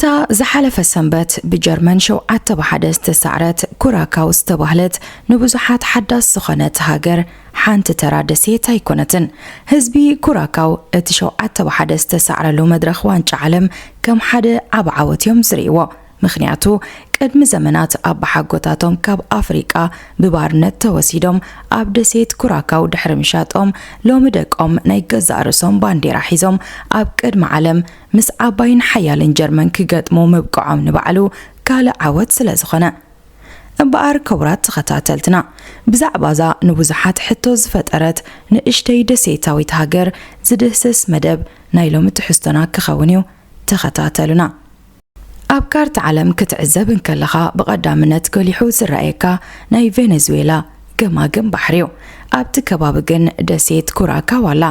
እታ ዝሓለፈ ሰንበት ብጀርመን ሸውዓተ ብሓደ ዝተሳዕረት ኩራካው ዝተባህለት ንብዙሓት ሓዳስ ዝኾነት ሃገር ሓንቲ ተራ ደሴት ኣይኮነትን። ህዝቢ ኩራካው እቲ ሸውዓተ ብሓደ ዝተሳዕረሉ መድረኽ ዋንጫ ዓለም ከም ሓደ ዓቢ ዓወት እዮም ዝርእይዎ። ምኽንያቱ ቅድሚ ዘመናት ኣባሓጎታቶም ካብ ኣፍሪቃ ብባርነት ተወሲዶም ኣብ ደሴት ኩራካው ድሕሪ ምሻጦም ሎሚ ደቆም ናይ ገዛእ ርእሶም ባንዴራ ሒዞም ኣብ ቅድሚ ዓለም ምስ ዓባይን ሓያልን ጀርመን ክገጥሙ ምብቅዖም ንባዕሉ ካልእ ዓወት ስለ ዝኾነ። እምበኣር ክቡራት ተኸታተልትና፣ ብዛዕባ እዛ ንብዙሓት ሕቶ ዝፈጠረት ንእሽተይ ደሴታዊት ሃገር ዝድህስስ መደብ ናይ ሎሚ ትሕዝቶና ክኸውን እዩ። ተኸታተሉና። ኣብ ካርታ ዓለም ክትዕዘብ እንከለኻ ብቐዳምነት ጎሊሑ ዝረኣየካ ናይ ቬነዙዌላ ገማግም ባሕሪ እዩ። ኣብቲ ከባቢ ግን ደሴት ኩራካው ኣላ።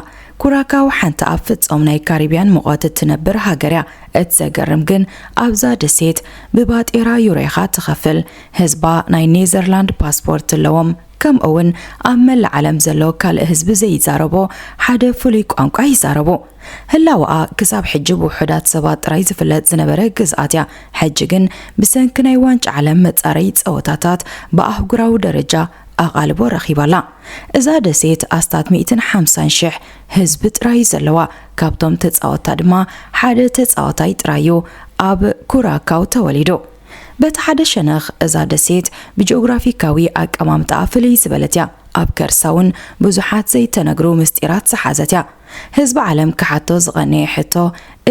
ኩራካው ሓንቲ ኣብ ፍጹም ናይ ካሪብያን ሙቐት እትነብር ሃገር እያ። እቲ ዘገርም ግን ኣብዛ ደሴት ብባጤራ ዩሮ ኢኻ ትኸፍል። ህዝባ ናይ ኔዘርላንድ ፓስፖርት ኣለዎም። ከምኡ እውን ኣብ መላእ ዓለም ዘሎ ካልእ ህዝቢ ዘይዛረቦ ሓደ ፍሉይ ቋንቋ ይዛረቡ። ህላወኣ ክሳብ ሕጂ ብውሑዳት ሰባት ጥራይ ዝፍለጥ ዝነበረ ግዝኣት እያ። ሕጂ ግን ብሰንኪ ናይ ዋንጫ ዓለም መጻረዪ ጸወታታት ብኣህጉራዊ ደረጃ ኣቓልቦ ረኺባ ኣላ። እዛ ደሴት ኣስታት ሚእትን ሓምሳን ሽሕ ህዝቢ ጥራይ ዘለዋ፣ ካብቶም ተጻወትታ ድማ ሓደ ተጻዋታይ ጥራይ እዩ ኣብ ኩራካው ተወሊዱ። በቲ ሓደ ሸነኽ እዛ ደሴት ብጂኦግራፊካዊ ኣቀማምጣኣ ፍልይ ዝበለት እያ። ኣብ ከርሳ እውን ብዙሓት ዘይተነግሩ ምስጢራት ዝሓዘት እያ። ህዝቢ ዓለም ክሓቶ ዝቐነየ ሕቶ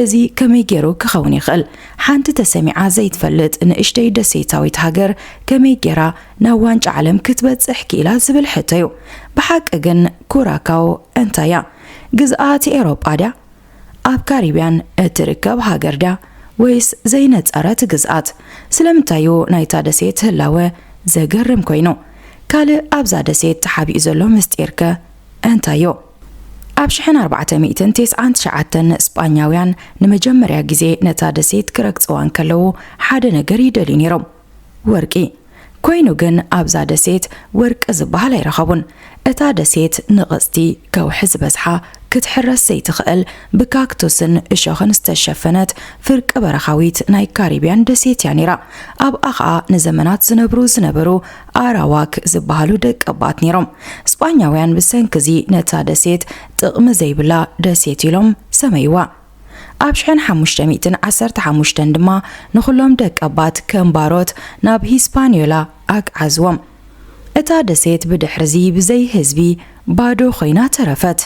እዚ ከመይ ገይሩ ክኸውን ይኽእል? ሓንቲ ተሰሚዓ ዘይትፈልጥ ንእሽተይ ደሴታዊት ሃገር ከመይ ገይራ ናብ ዋንጫ ዓለም ክትበጽሕ ክኢላ ዝብል ሕቶ እዩ። ብሓቂ ግን ኩራካው እንታይ እያ? ግዝኣት ኤውሮጳ ድያ? ኣብ ካሪብያን እትርከብ ሃገር ድያ ወይስ ዘይነጸረት ግዝኣት? ስለምንታይ እዩ ናይታ ደሴት ህላወ ዘገርም ኮይኑ? ካልእ ኣብዛ ደሴት ተሓቢኡ ዘሎ ምስጢርከ እንታይ እዩ? ኣብ ሽሕን ኣርባዕተ ሚእትን ተስዓን ትሽዓተን ስጳኛውያን ንመጀመርያ ግዜ ነታ ደሴት ክረግጽዋ እንከለዉ ሓደ ነገር ይደልዩ ነይሮም፣ ወርቂ። ኮይኑ ግን ኣብዛ ደሴት ወርቂ ዝበሃል ኣይረኸቡን። እታ ደሴት ንቕጽቲ ከውሒ ዝበዝሓ፣ ክትሕረስ ዘይትኽእል፣ ብካክቱስን እሾኽን ዝተሸፈነት ፍርቂ በረኻዊት ናይ ካሪብያን ደሴት እያ ነይራ። ኣብኣ ኸኣ ንዘመናት ዝነብሩ ዝነበሩ ኣራዋክ ዝበሃሉ ደቀባት ነይሮም። ስጳኛውያን ብሰንኪ እዚ ነታ ደሴት ጥቕሚ ዘይብላ ደሴት ኢሎም ሰመይዋ። ኣብ ሽሕን ሓሙሽተ ሚእትን ዓሰርተ ሓሙሽተን ድማ ንኹሎም ደቀባት ከም ባሮት ናብ ሂስፓንዮላ ኣግዓዝዎም። እታ ደሴት ብድሕርዚ ብዘይ ህዝቢ ባዶ ኮይና ተረፈት።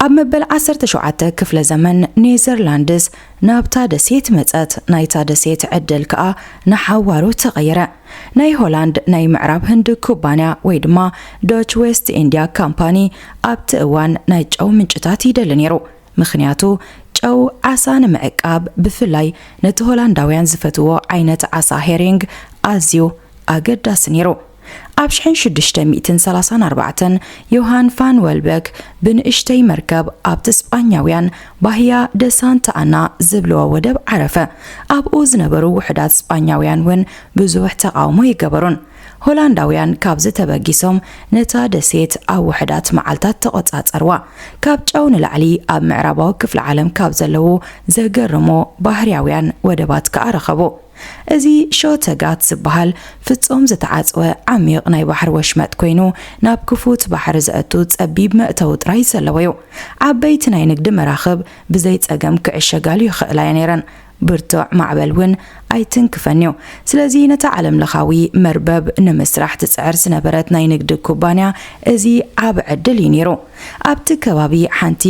ኣብ መበል ዓሰርተ ሸውዓተ ክፍለ ዘመን ኔዘርላንድስ ናብታ ደሴት መጸት። ናይታ ደሴት ዕድል ከኣ ንሓዋሩ ተቐየረ። ናይ ሆላንድ ናይ ምዕራብ ህንዲ ኩባንያ ወይ ድማ ዶች ዌስት ኢንድያ ካምፓኒ ኣብቲ እዋን ናይ ጨው ምንጭታት ይደሊ ነይሩ። ምኽንያቱ ጨው ዓሳ ንምዕቃብ፣ ብፍላይ ነቲ ሆላንዳውያን ዝፈትዎ ዓይነት ዓሳ ሄሪንግ ኣዝዩ ኣገዳሲ ነይሩ። ኣብ ሽሕን ሽዱሽተ ሚእትን ሰላሳን ኣርባዕተን ዮሃን ፋን ወልበክ ብንእሽተይ መርከብ ኣብቲ ስጳኛውያን ባህያ ደ ሳንታ ኣና ዝብልዎ ወደብ ዓረፈ። ኣብኡ ዝነበሩ ውሑዳት ስጳኛውያን እውን ብዙሕ ተቓውሞ ኣይገበሩን። ሆላንዳውያን ካብዚ ተበጊሶም ነታ ደሴት ኣብ ውሑዳት መዓልታት ተቖጻጸርዋ። ካብ ጨው ንላዕሊ ኣብ ምዕራባዊ ክፍሊ ዓለም ካብ ዘለዉ ዘገርሙ ባህርያውያን ወደባት ከኣ ረኸቡ። እዚ ሾተጋት ዝበሃል ፍጹም ዝተዓጽወ ዓሚቕ ናይ ባሕሪ ወሽመጥ ኮይኑ፣ ናብ ክፉት ባሕሪ ዘእቱ ጸቢብ መእተዊ ጥራይ ዘለዎ እዩ። ዓበይቲ ናይ ንግዲ መራኽብ ብዘይ ጸገም ክዕሸጋሉ ይኽእላ እየን ነይረን። ብርቱዕ ማዕበል እውን ኣይትንክፈን እዩ። ስለዚ ነታ ዓለምለኻዊ መርበብ ንምስራሕ ትጽዕር ዝነበረት ናይ ንግዲ ኩባንያ እዚ ዓቢ ዕድል እዩ ነይሩ። ኣብቲ ከባቢ ሓንቲ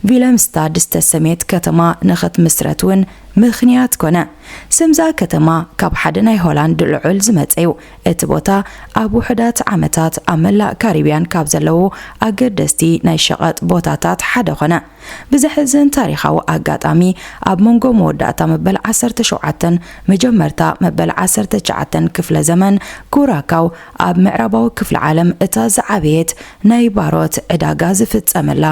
ቪለምስታድ ዝተሰምየት ከተማ ንኽትምስረት እውን ምኽንያት ኮነ። ስምዛ ከተማ ካብ ሓደ ናይ ሆላንድ ልዑል ዝመጸ እዩ። እቲ ቦታ ኣብ ውሑዳት ዓመታት ኣብ መላእ ካሪብያን ካብ ዘለዉ ኣገደስቲ ናይ ሸቐጥ ቦታታት ሓደ ኮነ። ብዘሕዝን ታሪኻዊ ኣጋጣሚ፣ ኣብ መንጎ መወዳእታ መበል ዓሰርተ ሸውዓተን መጀመርታ መበል ዓሰርተ ትሽዓተን ክፍለ ዘመን፣ ኩራካው ኣብ ምዕራባዊ ክፍሊ ዓለም እታ ዝዓበየት ናይ ባሮት ዕዳጋ ዝፍጸመላ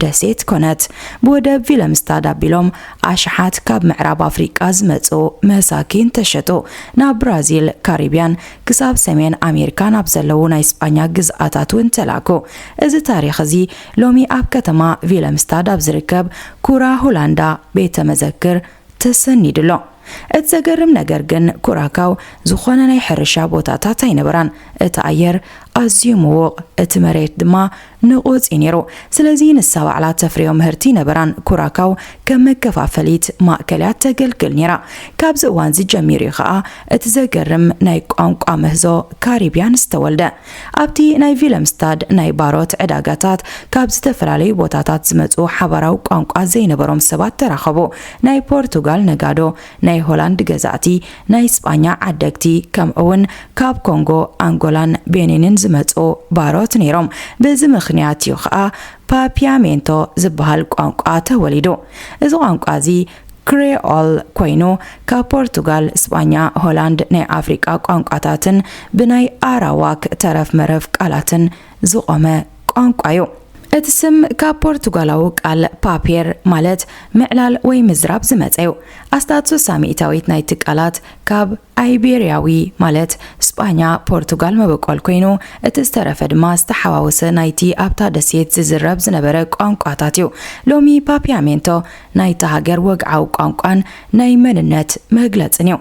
ደሴት ኮነት። ብወደብ ቪለምስታድ ኣቢሎም ኣሽሓት ካብ ምዕራብ ኣፍሪቃ ዝመጹ መሳኪን ተሸጡ። ናብ ብራዚል፣ ካሪብያን ክሳብ ሰሜን ኣሜሪካ ናብ ዘለዉ ናይ ስጳኛ ግዝኣታት እውን ተላኩ። እዚ ታሪኽ እዚ ሎሚ ኣብ ከተማ ቪለምስታድ ኣብ ዝርከብ ኩራ ሆላንዳ ቤተ መዘክር ተሰኒዱ ኣሎ። እቲ ዘገርም ነገር ግን፣ ኩራካው ዝኾነ ናይ ሕርሻ ቦታታት ኣይነበራን። እቲ ኣየር ኣዝዩ ምዉቕ፣ እቲ መሬት ድማ ንቑጽ እዩ ነይሩ። ስለዚ ንሳ ባዕላ ተፍርዮ ምህርቲ ነበራን። ኩራካው ከም መከፋፈሊት ማእከል እያ ተገልግል ነይራ። ካብዚ እዋንዚ ጀሚሩ እዩ ኸኣ እቲ ዘገርም ናይ ቋንቋ ምህዞ ካሪብያን ዝተወልደ። ኣብቲ ናይ ቪለምስታድ ናይ ባሮት ዕዳጋታት፣ ካብ ዝተፈላለዩ ቦታታት ዝመጹ ሓባራዊ ቋንቋ ዘይነበሮም ሰባት ተራኸቡ። ናይ ፖርቱጋል ነጋዶ፣ ናይ ሆላንድ ገዛእቲ፣ ናይ ስጳኛ ዓደግቲ፣ ከምኡውን ካብ ኮንጎ፣ ኣንጎላን ቤኒንን ዝመጹ ባሮት ነይሮም። በዚ ምኽንያት እዩ ኸኣ ፓፒያሜንቶ ዝበሃል ቋንቋ ተወሊዱ። እዚ ቋንቋ እዚ ክሬኦል ኮይኑ፣ ካብ ፖርቱጋል፣ ስጳኛ፣ ሆላንድ፣ ናይ ኣፍሪቃ ቋንቋታትን ብናይ ኣራዋክ ተረፍ መረፍ ቃላትን ዝቖመ ቋንቋ እዩ። እቲ ስም ካብ ፖርቱጋላዊ ቃል ፓፔር፣ ማለት ምዕላል ወይ ምዝራብ ዝመጸ እዩ። ኣስታት ስሳ ሚእታዊት ናይቲ ቃላት ካብ ኣይቤርያዊ፣ ማለት ስጳኛ፣ ፖርቱጋል መበቆል ኮይኑ፣ እቲ ዝተረፈ ድማ ዝተሓዋወሰ ናይቲ ኣብታ ደሴት ዝዝረብ ዝነበረ ቋንቋታት እዩ። ሎሚ ፓፒያሜንቶ ናይታ ሃገር ወግዓዊ ቋንቋን ናይ መንነት መግለጽን እዩ።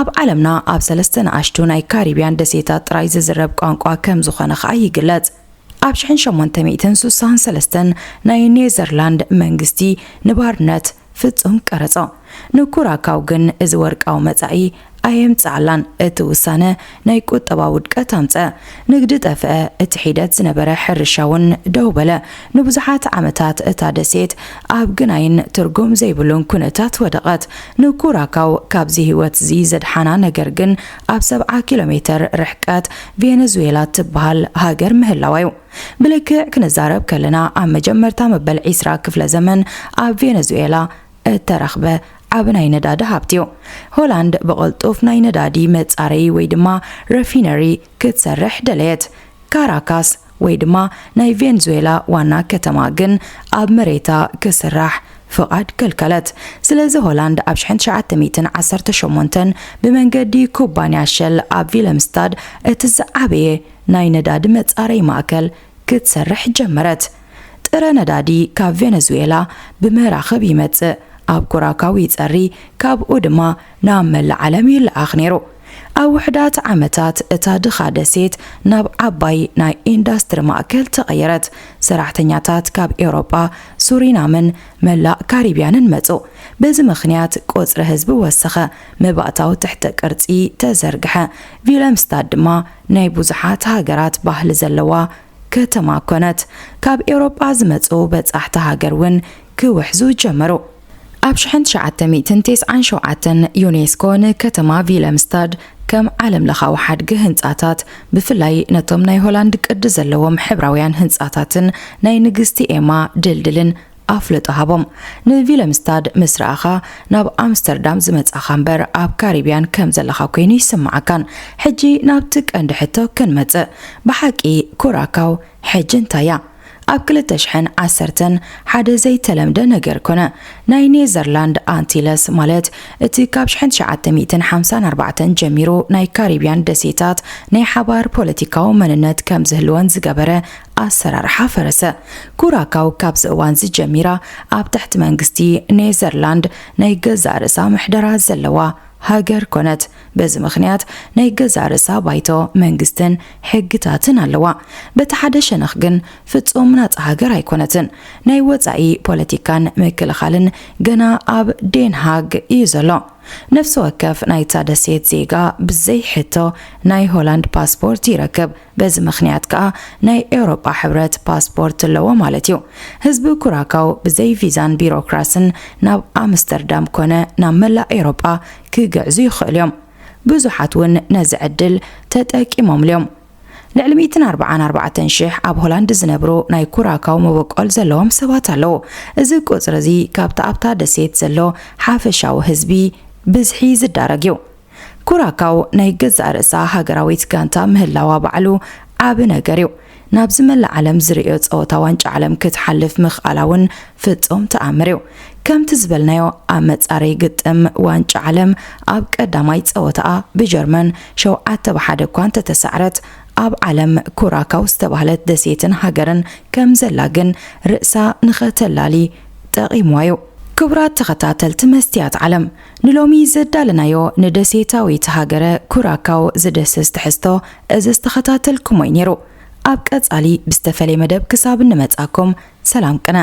ኣብ ዓለምና ኣብ ሰለስተ ንኣሽቱ ናይ ካሪብያን ደሴታት ጥራይ ዝዝረብ ቋንቋ ከም ዝኾነ ኸኣ ይግለጽ። ኣብ ሽሕን ሸሞንተ ሚእትን ስሳን ሰለስተን ናይ ኔዘርላንድ መንግስቲ ንባርነት ፍጹም ቀረጾ። ንኩራካው ግን እዚ ወርቃዊ መጻኢ ኣየምጽኣላን። እቲ ውሳነ ናይ ቁጠባ ውድቀት ኣምጸ። ንግዲ ጠፍአ፣ እቲ ሒደት ዝነበረ ሕርሻ እውን ደው በለ። ንብዙሓት ዓመታት እታ ደሴት ኣብ ግናይን ትርጉም ዘይብሉን ኩነታት ወደቐት። ንኩራካው ካብዚ ህይወት እዚ ዘድሓና ነገር ግን ኣብ ሰብዓ ኪሎ ሜተር ርሕቀት ቬነዙዌላ ትበሃል ሃገር ምህላዋ እዩ። ብልክዕ ክንዛረብ ከለና ኣብ መጀመርታ መበል ዒስራ ክፍለ ዘመን ኣብ ቬነዙዌላ እተረኽበ ዓቢ ናይ ነዳዲ ሃብቲ እዩ። ሆላንድ ብቕልጡፍ ናይ ነዳዲ መጻረዪ ወይ ድማ ረፊነሪ ክትሰርሕ ደለየት። ካራካስ ወይ ድማ ናይ ቬንዙዌላ ዋና ከተማ ግን ኣብ መሬታ ክስራሕ ፍቓድ ከልከለት። ስለዚ ሆላንድ ኣብ ሽሕን ትሽዓተ ሚእትን ዓሰርተ ሸሞንተን ብመንገዲ ኩባንያ ሸል ኣብ ቪለምስታድ እቲ ዝዓበየ ናይ ነዳዲ መጻረዪ ማእከል ክትሰርሕ ጀመረት። ጥረ ነዳዲ ካብ ቬነዙዌላ ብመራኽብ ይመጽእ፣ ኣብ ኩራካው ይጸሪ፣ ካብኡ ድማ ናብ መላእ ዓለም ይለኣኽ ነይሩ። ኣብ ውሑዳት ዓመታት እታ ድኻ ደሴት ናብ ዓባይ ናይ ኢንዳስትሪ ማእከል ተቐየረት። ሰራሕተኛታት ካብ ኤውሮጳ፣ ሱሪናምን መላእ ካሪብያንን መጹ። በዚ ምኽንያት ቁጽሪ ህዝቢ ወሰኸ፣ መባእታዊ ትሕተ ቅርጺ ተዘርግሐ። ቪለምስታድ ድማ ናይ ብዙሓት ሃገራት ባህሊ ዘለዋ ከተማ ኮነት። ካብ ኤውሮጳ ዝመጹ በጻሕቲ ሃገር እውን ክውሕዙ ጀመሩ። ኣብ ሽሕን ትሽዓተ ሚእትን ተስዓን ሸውዓተን ዩኔስኮ ንከተማ ቪለምስታድ ከም ዓለም ለኻዊ ሓድጊ ህንጻታት፣ ብፍላይ ነቶም ናይ ሆላንድ ቅዲ ዘለዎም ሕብራውያን ህንጻታትን ናይ ንግስቲ ኤማ ድልድልን ኣፍልጦ ሃቦም። ንቪለምስታድ ምስ ረኣኻ ናብ ኣምስተርዳም ዝመጻኻ እምበር ኣብ ካሪብያን ከም ዘለኻ ኮይኑ ይስምዓካን። ሕጂ ናብቲ ቀንዲ ሕቶ ክንመጽእ። ብሓቂ ኩራካው ሕጂ እንታይ እያ? ኣብ ክልተ ሽሕን ዓሰርተን ሓደ ዘይተለምደ ነገር ኮነ። ናይ ኔዘርላንድ ኣንቲለስ፣ ማለት እቲ ካብ ሽሕን ትሽዓተ ሚእትን ሓምሳን ኣርባዕተን ጀሚሩ ናይ ካሪብያን ደሴታት ናይ ሓባር ፖለቲካዊ መንነት ከም ዝህልወን ዝገበረ ኣሰራርሓ ፈረሰ። ኩራካው ካብዚ እዋንዚ ጀሚራ ኣብ ትሕቲ መንግስቲ ኔዘርላንድ ናይ ገዛእ ርእሳ ምሕደራ ዘለዋ ሃገር ኮነት። በዚ ምኽንያት ናይ ገዛእ ርእሳ ባይቶ፣ መንግስትን ሕግታትን ኣለዋ። በቲ ሓደ ሸነኽ ግን ፍጹም ናጻ ሃገር ኣይኮነትን። ናይ ወጻኢ ፖለቲካን ምክልኻልን ገና ኣብ ዴንሃግ እዩ ዘሎ። ነፍሲ ወከፍ ናይታ ደሴት ዜጋ ብዘይ ሕቶ ናይ ሆላንድ ፓስፖርት ይረክብ። በዚ ምኽንያት ከኣ ናይ ኤውሮጳ ሕብረት ፓስፖርት ኣለዎ ማለት እዩ። ህዝቢ ኩራካው ብዘይ ቪዛን ቢሮክራስን ናብ ኣምስተርዳም ኮነ ናብ መላእ ኤውሮጳ ክግዕዙ ይኽእሉ እዮም። ብዙሓት እውን ነዚ ዕድል ተጠቂሞምሉ እዮም። ልዕሊ ሚእትን ኣርባዓን ኣርባዕተን ሽሕ ኣብ ሆላንድ ዝነብሩ ናይ ኩራካው መበቆል ዘለዎም ሰባት ኣለዉ። እዚ ቁጽሪ እዚ ካብቲ ኣብታ ደሴት ዘሎ ሓፈሻዊ ህዝቢ ብዝሒ ዝዳረግ እዩ። ኩራካው ናይ ገዛእ ርእሳ ሃገራዊት ጋንታ ምህላዋ ባዕሉ ዓቢ ነገር እዩ። ናብዚ መላእ ዓለም ዝርእዮ ጸወታ ዋንጫ ዓለም ክትሓልፍ ምኽኣላ እውን ፍጹም ተኣምር እዩ። ከምቲ ዝበልናዮ፣ ኣብ መጻረዪ ግጥም ዋንጫ ዓለም ኣብ ቀዳማይ ጸወታኣ ብጀርመን ሸውዓተ ብ ሓደ እኳ እንተተሳዕረት፣ ኣብ ዓለም ኩራካው ዝተባህለት ደሴትን ሃገርን ከም ዘላ ግን ርእሳ ንኸተላሊ ጠቒምዋ እዩ። ክቡራት ተኸታተልቲ መስትያት ዓለም፣ ንሎሚ ዘዳለናዮ ንደሴታዊት ሃገረ ኩራካው ዝድህስስ ትሕዝቶ እዚ ዝተኸታተልኩሞ እዩ ነይሩ። ኣብ ቀጻሊ ብዝተፈለየ መደብ ክሳብ እንመጻኩም ሰላም ቅነ።